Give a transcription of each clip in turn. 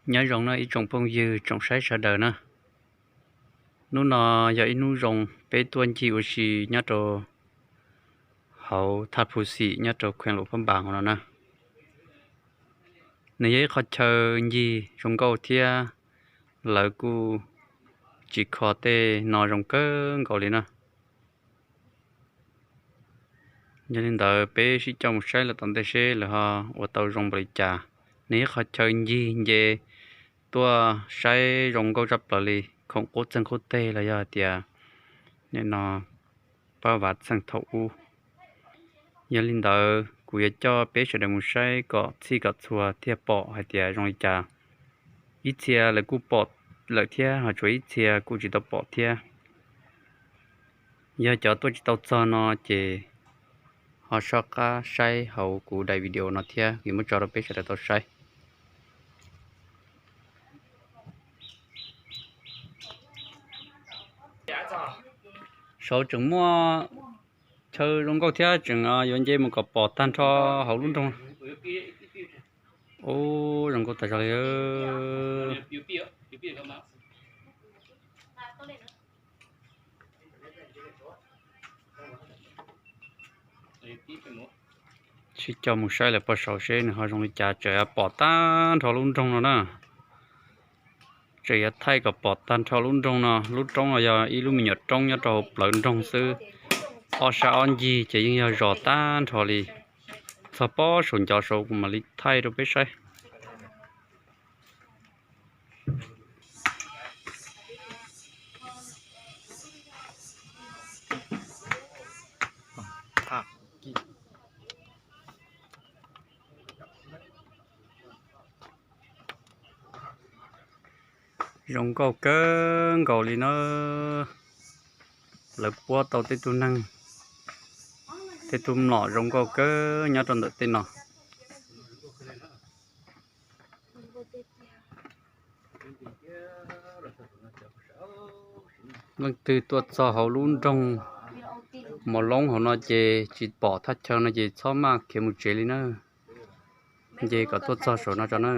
Nyob zoo no ib tsoom phooj ywg tsoom saib sawv daws na. Hnub no yog ib hnub zoo peb tuaj ncig ua si nyob rau hauv thaj Phu Xim nyob rau kheev Luam Phab Npas no na. Nws yog ib qhov chaw ncig zoo nkauj thiab lawv kuj tsis kho tej no zoo kawg nkaus li na. Yog li ntawd peb sib coj mus saib lawv tom ntej seb lawv ho ua tau zoo npaum li cas. Nws ib qhov chaw ncig nce tuaj saib zoo nkauj tshaj plaws li, khoom qub txeeg qub teg los yog hais tias nim no pab vav txheej thaum ub. Yog li ntawd kuv yuav coj peb sawv daws mus saib kom txhij kom txhua thiaj pom hais tias zoo li cas. Ib txhia lawv kuj pom lawm thiab ho tshuav ib txhia kuj tsis tau pom thiab. Yog cov tuaj tsis tau txog no ces ho soj qab saib hauv kuv daim video no thiab kuv muab tso rau peb sawv daws tau saib. Saud tseem muaj chaw zoo nkauj thiab tseem yuav nce mus kom pom tag nrho hauv lub nroog. Ub, zoo nkauj tas zog li. Sib coj mus saib lawm pog saud seb nws ho zoo li cas, tseem yuav pom tag nrho lub nroog no na. Tseem yuav thaij kom pom tag nrho lub nroog no. Lub roob no yog ib lub me nyuam roob nyob rau hauv plawv nroog xwb. Ob sab ob ncig ces yeej yog zos tag nrho li. Txog pob saum ncov saud kuv mam li thaij rau peb saib. Zoo nkauj kawg nkaus li na. Lawv puab tau tej tug neeg, tej tug mlom zoo nkauj kawg nyob rau ntawm tej no. Leej twg tuaj txog hauv lub nroog Mos Loob hauv no ces tsis pom thaj chaw no ces txhob maj khiav mus tsev li na. Nce kom tuaj txog saum no tso na.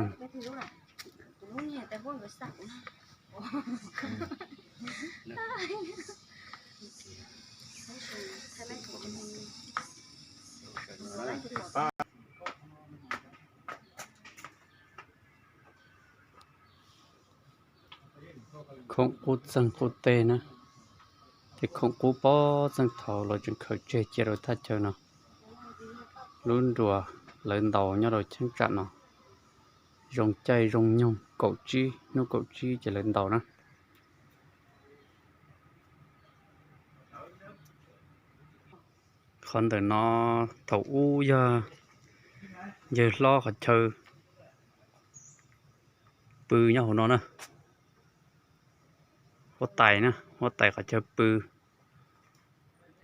Khoom qub txeeg qub teg na, tej khoom qub pob txeeg thaud los tseem khaws tseg cia rau thaj chaw no. Lub nruas lawv ntaus nyob rau cheeb tsam no, zoo caij zoo nyoog kaum tsib hnub kaum tsib ces lawv ntaus na. Qhov ntawm no thaum ub yog yawg hlob qhov chaw pw nyob hauv no na. Huab tais na, huab tais qhov chaw pw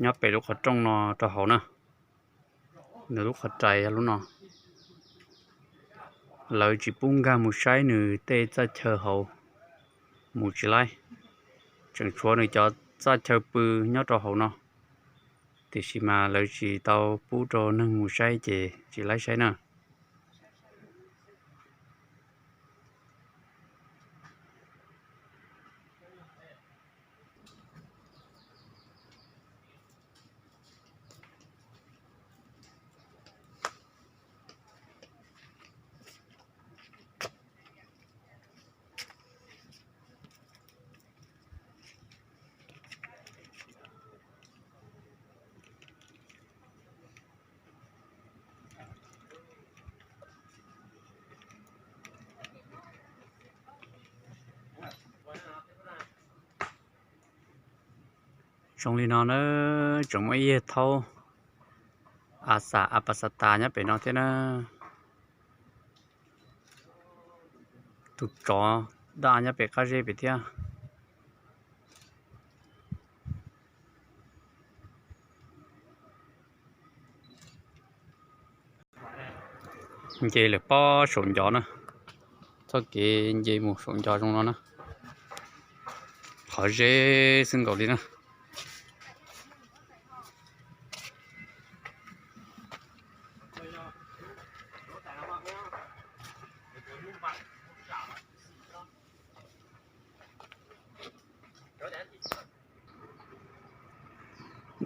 nyob pem lub qhov rooj no rau hauv na. Nws lub qhov rais yog lub no. Lawv tsis pub nkag mus saib nws tej txaj chaw hauv, mus tsis laib. Tseem tshuav nws cov txaj chaw pw nyob rau hauv no, tiam sis mas lawv tsis tau pub rau neeg mus saib ces tsis laib saib na. Zoo li no na, tseem muaj ib yawg thaub a xas a pas xas tas nyob pem no thiab na. Tus tsov daj nyob pem qab zeb pem thiab. Nce lawm pob saum ncov na, txoj kev nce mus saum ncov zoo no na, qhov zeb xwb nkaus li na.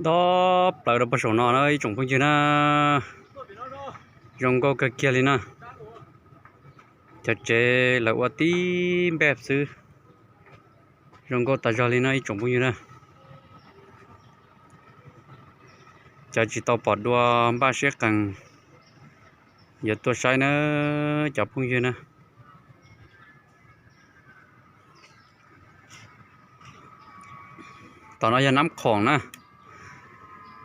Txog plaws rau puag saum no na ib tsoom phooj ywg na, zoo nkauj kawg kiag li na. Cov tsev lawv ua tib npej xwb, zoo nkauj tas zog li no ib tsoom phooj ywg na. Cov tsis tau pom dua npaj siab qees yuav tuaj saib na cov phooj ywg na. Tom no yog Nab Khoom na,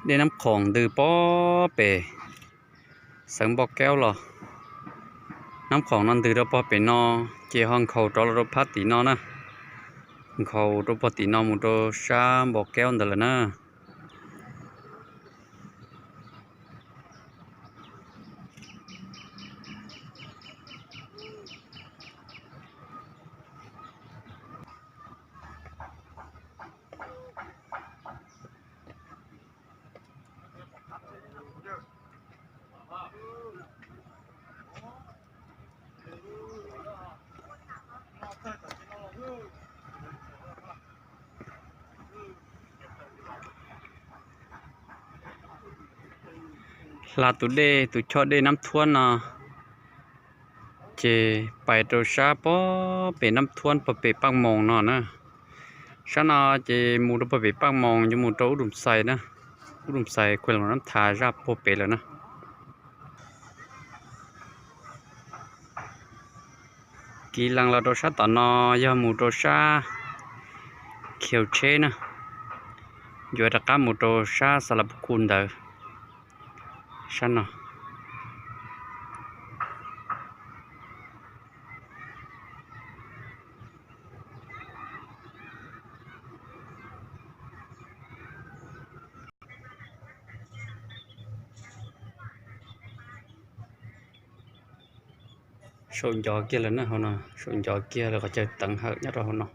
dej Nab Khoom ntws pob pem xeev Npo Kaub los. Nab Khoom no ntws rau pob pem no, ces ho nkhaus rov los rau phab tim no na, nkhaus rau pob tim no mus rau sab Npo Kaub ntawd lawm na. Hla tus dej, tus choj dej Nab Thuab no, ces pais rau sab pob pem Nab Thuab pob pem Paj Moos no na. Sab no ces mus rau pob pem Paj Moos yuav mus rau Ub Dum Xais na. Ub Dum Xais khuem los Nab Thas zaj pob pem lawm na. Kiv lees los rau sab tom no yog mus rau sab Khiaus Tsheb na, yuav rov qab mus rau sab Xa La Pus Khu ntawd, sab no. Saum ncov kiag lawm na hauv no, saum ncov kiag lawm qhov chaw teev hawm nyob rau hauv no.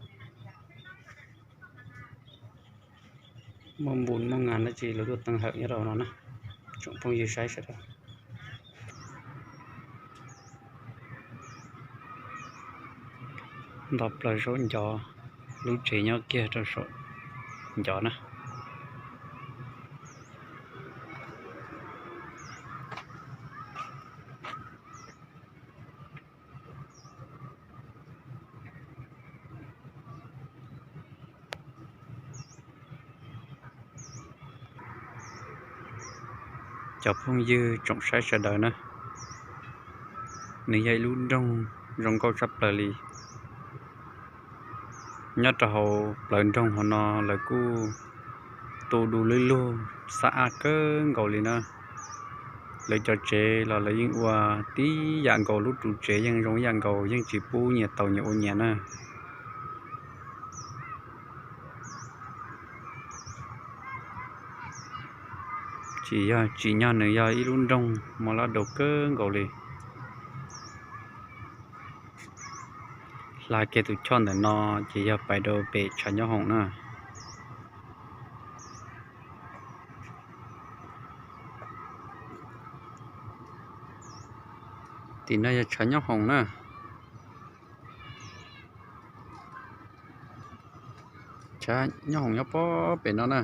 Muaj npus muaj nas dab tsi lawv tuaj teev hawm nyob rau hauv no na, tsoom phooj ywg saib sawv daws. Nto plaws saum ncov, lub tsev nyob kiag rau saum ncov na. Cov phooj ywg tsoom saib sawv daws na, nws yog ib lub nroog zoo nkauj tshaj plaws li. Nyob rau hauv plawv nroog hauv no lawv kuj tu du lwb lug xab ab kawg nkaus li na. Lawv cov tsev los lawv yeej ua tib yam nkaus, lub ru tsev yeej zoo ib yam nkaus, yeej tsis pub nyias taus nyias ua nyias na. Tsis yog tsim nyog nws yog ib lub nroog mos lab daus kawg nkaus li. Hla kiag tus choj ntawm no ces yog pais rau pem tshav nyob hoom na. Tim no yog tshav nyob hoom na. Tshav nyob hoom nyob pob pem no na.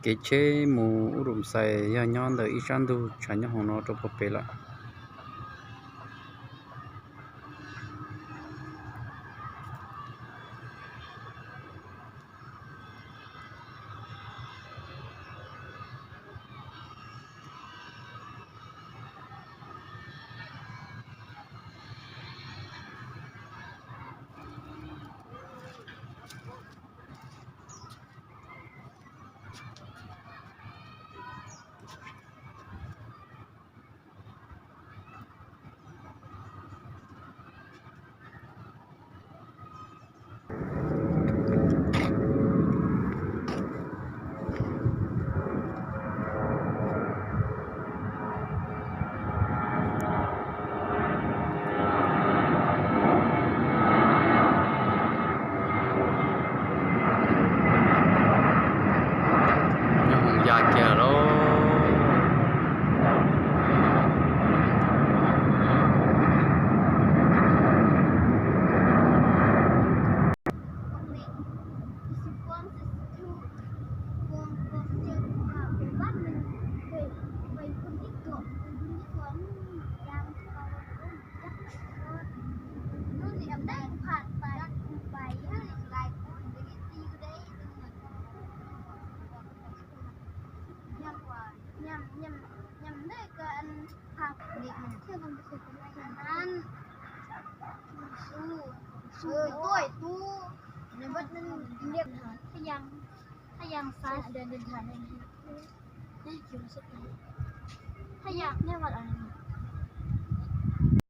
Kev tsheb mus Ub Dum Xais yog nyob ntawm ib sab ntug tshav nyob hoom no rau pob pem lawm. Nhằm, nhằm để cho anh học. Anh, su, su, tôi, tú. Nó vẫn điệp hả? Thái Giang, Thái Giang sai. Thái Giang, nếu mà là